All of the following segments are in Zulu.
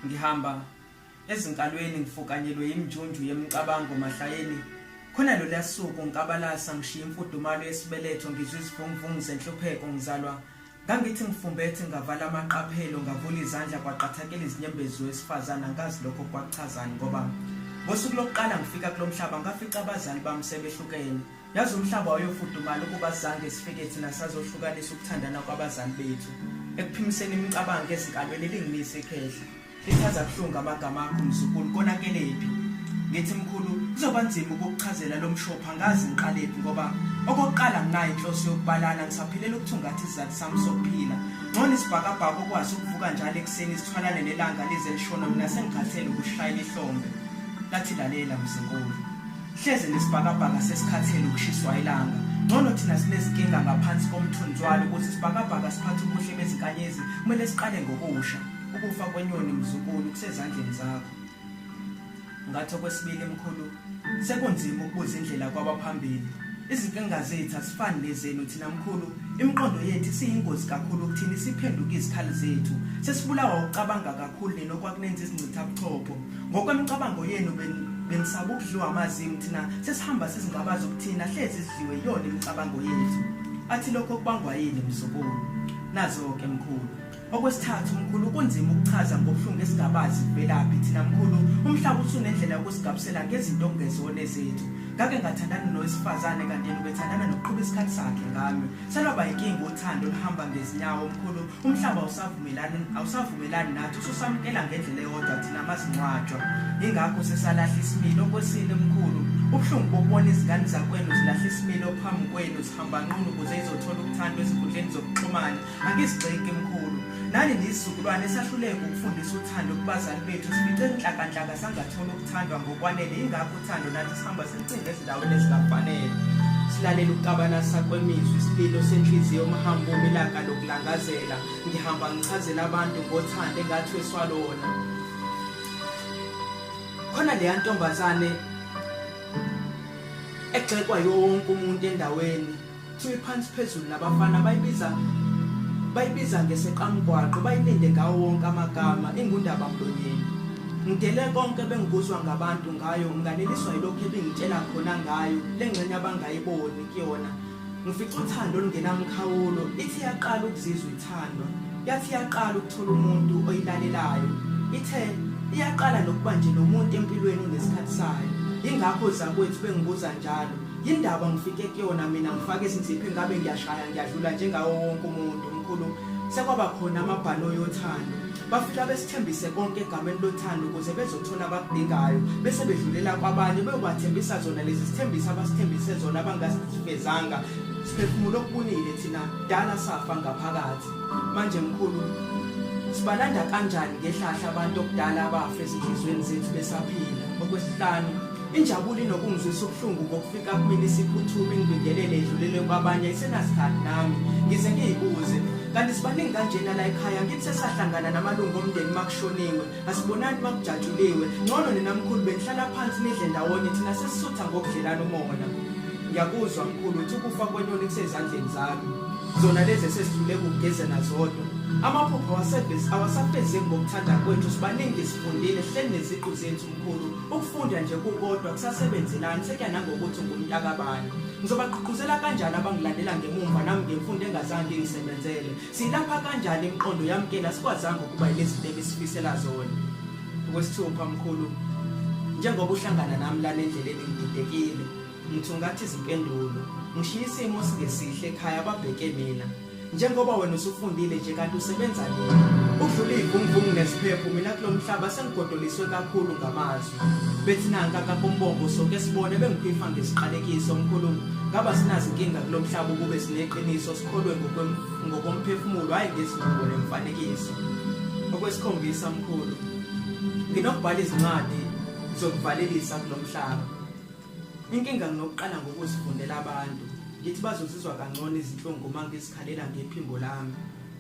Ngihamba ezinkalweni ngifukanyelwe yimjunju yemicabango mahlayeni khona loluya suku ngikabalasa ngishiya imfudumalo yesibeletho ngizwa izivunguvungu zenhlupheko ngizalwa ngangithi ngifumbethe ngavala amaqaphelo ngavula izandla kwaqathakela izinyembezi zowesifazane angazi lokho kwakuchazani ngoba ngosuku lokuqala ngifika kulo mhlaba ngafica abazali bami sebehlukene Yazi umhlaba wayofudumala ukuba zange sifike thina sazohlukanisa ukuthandana kwabazali bethu. Ekuphimiseni imicabango ezinkalweni lingimise ikhehla. Lichaza buhlungu amagama akho mzukulu konakelephi. Ngithi mkhulu kuzoba nzima ukukuchazela lo mshophi angazi ngiqalephi ngoba okokuqala nginayo inhloso yokubalala ngisaphilela ukuthungatha isizathu sami sokuphila. Ngcono isibhakabhaka okwazi ukuvuka njalo ekuseni sithwalane nelanga lize lishona mina sengikhathele ukushayela ihlombe. Lathi lalela mzinkulu. Hleze nesibhakabhaka sesikhathele ukushiswa ilanga. Ngcono thina sinezinkinga ngaphansi komthunzi walo ukuze isibhakabhaka siphathe ubuhle bezinkanyezi kumele siqale ngokusha. Ukufa kwenyoni mzukulu kusezandleni zakho. Ngathi okwesibili mkhulu sekunzima ukubuza indlela kwabaphambili. Izinkinga zethu azifani nezenu thina mkhulu imiqondo yethu isiyingozi kakhulu kuthina isiphenduka izikhali zethu. Sesibulawa ukucabanga kakhulu nina okwakunenza izincithabuchopho. Ngokwemicabango yenu benisaba ukudliwa amazimu thina sesihamba sizingabaza ukuthina hlezi sidliwe iyona imicabango yethu. Athi lokho kubangwa yini mzukulu? Nazo-ke mkhulu. Okwesithathu mkhulu kunzima ukuchaza ngobuhlungu esingabazi kuvelaphi thina mkhulu umhlaba usunendlela yokusigabisela ngezinto okungezona ezethu. Ngake ngathandana nowesifazane kanti yena ubethandana nokuqhuba isikhathi sakhe ngami. Selwaba yinkinga uthando oluhamba ngezinyawo mkhulu umhlaba awusavumelani awusavumelani nathi ususamukela ngendlela eyodwa thina mazincwatshwa ingakho sesalahla isimilo okwesine mkhulu ubuhlungu bokubona izingane zakwenu zilahla isimilo phambi kwenu zihamba nqunu ukuze izothola ukuthandwa ezinkundleni zokuxhumana angizigxeki mkhulu nani niyisizukulwane esahluleka ukufundisa uthando kubazali bethu sifice nhlakanhlaka sangathola ukuthandwa ngokwanele ingakho uthando nathi sihamba silicinga ezindaweni ezingafanele silalela ukukabalasa kwemizwa isililo senhliziyo umhambo umilaka lokulangazela ngihamba ngichazela abantu ngothando engathweswa lona khona leya ntombazane egxekwa yonke umuntu endaweni Kuthiwa iphansi phezulu nabafana bayibiza bayibiza ngeseqamgwaqo bayilinde ngawo wonke amagama ingundaba mlonyeni. Ngidele konke ebengikuzwa ngabantu ngayo nganeliswa yilokhu ebingitshela khona ngayo lengxenye abangayiboni kuyona. Ngifica uthando olungenamkhawulo ithi yaqala ukuzizwa ithandwa yathi yaqala ukuthola umuntu oyilalelayo ithe iyaqala nokuba nje nomuntu empilweni onesikhathi sayo. Yingakho ozakwethu bengibuza njalo Yindaba ngifike kuyona mina ngifake izinzipho engabe ngiyashaya ngiyadlula njengawo wonke umuntu mkhulu sekwaba khona amabhanoyi othando bafika besithembise konke egameni lothando ukuze bezothola abakudingayo bese bedlulela kwabanye beyobathembisa zona lezi zithembiso abasithembise zona abangasifezanga siphefumula okubunile thina dala safa ngaphakathi manje mkhulu sibalanda kanjani ngehlahla abantu okudala abafa ezinhliziyweni zethu besaphila okwesihlanu Injabulo inokungizwisa ubuhlungu ngokufika kumina isiphuthuma ingibingelele idlulele kwabanye ayisenasikhathi nami ngize ngiyibuze kanti sibaningi kanjena la ekhaya ngithi sesahlangana namalungu omndeni makushoniwe asibonani makujatshuliwe ngcono nina mkhulu benihlala phansi nidle ndawonye thina sesisutha ngokudlelana umona ngiyakuzwa mkhulu uthi ukufa kwenyoni kusezandleni zami zona lezi esesihluleka ukugezela zodwa amaphupho awasafezeki ngokuthanda kwethu sibaningi sifundile sihleli neziqu zethu mkhulu Ukufunda nje kukodwa kusasebenzelani sekuya nangokuthi ungumntakabani. Ngizobagqugquzela kanjani abangilandela ngemumva nami ngemfundo engazange ingisebenzele. Siyilapha kanjani imiqondo yamkela sikwazanga ukuba yilezi zinto ebisifisela zona. Okwesithupha mkhulu njengoba uhlangana nami lana endleleni ngididekile. Ngithungatha izimpendulo. Ngishiya isimo singesihle ekhaya babheke mina. Njengoba wena usufundile nje kanti usebenza nini? Ukudlula iy'vunguvungu neziphepho mina kulo mhlaba sengigodoliswe kakhulu ngamazwi. Bethi nanka kakombombo soke sibone bengikhwifa ngesiqalekiso mkhulu ngaba sinazinkinga kulo mhlaba ukube sineqiniso sikholwe ngokomphefumulo hhayi ngezinqubo nemfanekiso. Okwesikhombisa mkhulu nginokubhala izincwadi zokuvalelisa kulo mhlaba. Inkinga nginokuqala ngokuzifundela abantu. Ngithi bazozizwa kangcono izinhlungu uma ngizikhalela ngephimbo lami.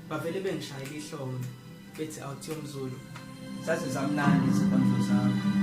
Bavele bengishayele ihlombe bethi awuthiyo Mzulu. Zaze zamnandi izinkondlo zakho.